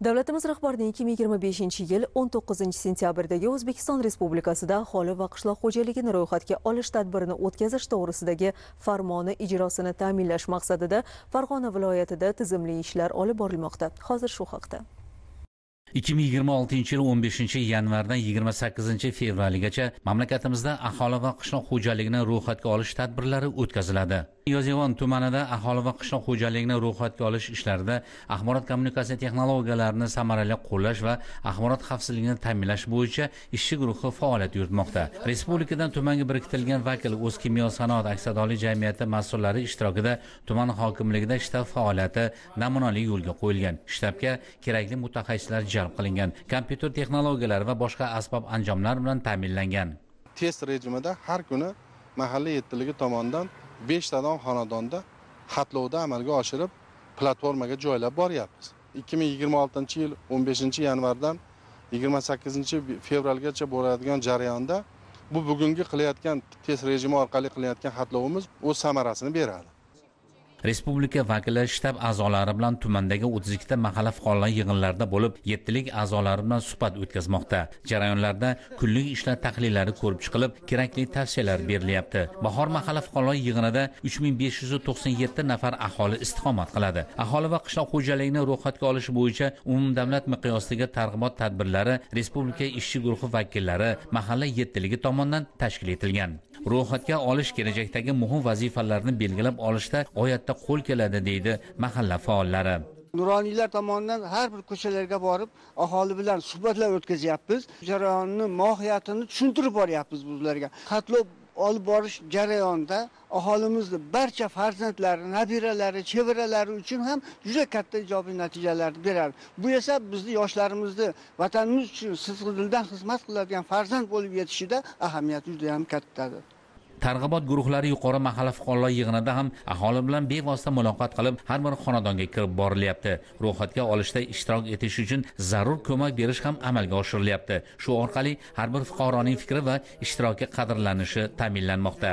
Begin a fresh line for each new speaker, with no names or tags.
Davlatimiz rahbarining 2025-yil 19-sentyabrdagi O'zbekiston Respublikasida aholi va qishloq xo'jaligini ro'yxatga olish tadbirini o'tkazish to'g'risidagi farmoni ijrosini ta'minlash maqsadida Farg'ona viloyatida tizimli ishlar olib borilmoqda. Hozir shu haqda.
2026-yil 15-yanvardan 28-fevralgacha mamlakatimizda aholi va qishloq xo'jaligini ro'yxatga olish tadbirlari o'tkaziladi. Yozyovon tumanida aholi va qishloq xo'jaligini ro'yxatga olish ishlarida axborot kommunikatsiya texnologiyalarini samarali qo'llash va axborot xavfsizligini ta'minlash bo'yicha ishchi guruhi faoliyat yuritmoqda. Respublikadan tumanga biriktirilgan vakil O'zkimyo sanoat aksiyadorlik jamiyati mas'ullari ishtirokida tuman hokimligida shtab faoliyati namunali yo'lga qo'yilgan. Shtabga kerakli mutaxassislar jalb qilingan, kompyuter texnologiyalari va boshqa asbob anjomlar bilan ta'minlangan.
Test rejimida har kuni mahalla yettiligi tomonidan 5 tadan xonadonda xatlovda amalga oshirib, platformaga joylab boryapmiz. 2026-yil 15-yanvardan 28-fevralgacha bo'ladigan jarayonda bu bugungi qilayotgan test rejimi orqali qilayotgan xatlovimiz o'z samarasini beradi.
Respublika vakillari shtab a'zolari bilan tumandagi 32 ta mahalla fuqarolar yig'inlarida bo'lib, yettilik a'zolari bilan suhbat o'tkazmoqda. Jarayonlarda kunlik ishlar tahlillari ko'rib chiqilib, kerakli tavsiyalar berilyapti. Bahor mahalla fuqarolar yig'inida 3597 nafar aholi istiqomat qiladi. Aholi va qishloq xo'jaligini ro'yxatga olish bo'yicha umumdavlat miqyosidagi targ'ibot tadbirlari Respublika ishchi guruhi vakillari mahalla yettiligi tomonidan tashkil etilgan. Ro'yxatga olish kelajakdagi muhim vazifalarni belgilab olishda g'oyatda qo'l keladi, deydi mahalla faollari.
Nuroniylar tomonidan har bir ko'chalarga borib, aholi bilan suhbatlar o'tkazyapmiz. Jarayonni mohiyatini tushuntirib boryapmiz bularga. Xatlov olib borish jarayonida aholimizni barcha farzandlari, nabiralari, chevaralari uchun ham juda katta ijobiy natijalarni beradi. Bu esa bizni yoshlarimizni vatanimiz uchun sidqidildan xizmat qiladigan farzand bo'lib yetishida ahamiyati juda ham kattadir.
Targ'ibot guruhlari yuqori mahalla fuqarolar yig'inida ham aholi bilan bevosita muloqot qilib, har bir xonadonga kirib borilyapti. Ro'yxatga olishda ishtirok etish uchun zarur ko'mak berish ham amalga oshirilyapti. Shu orqali har bir fuqaroning fikri va ishtiroki qadrlanishi ta'minlanmoqda.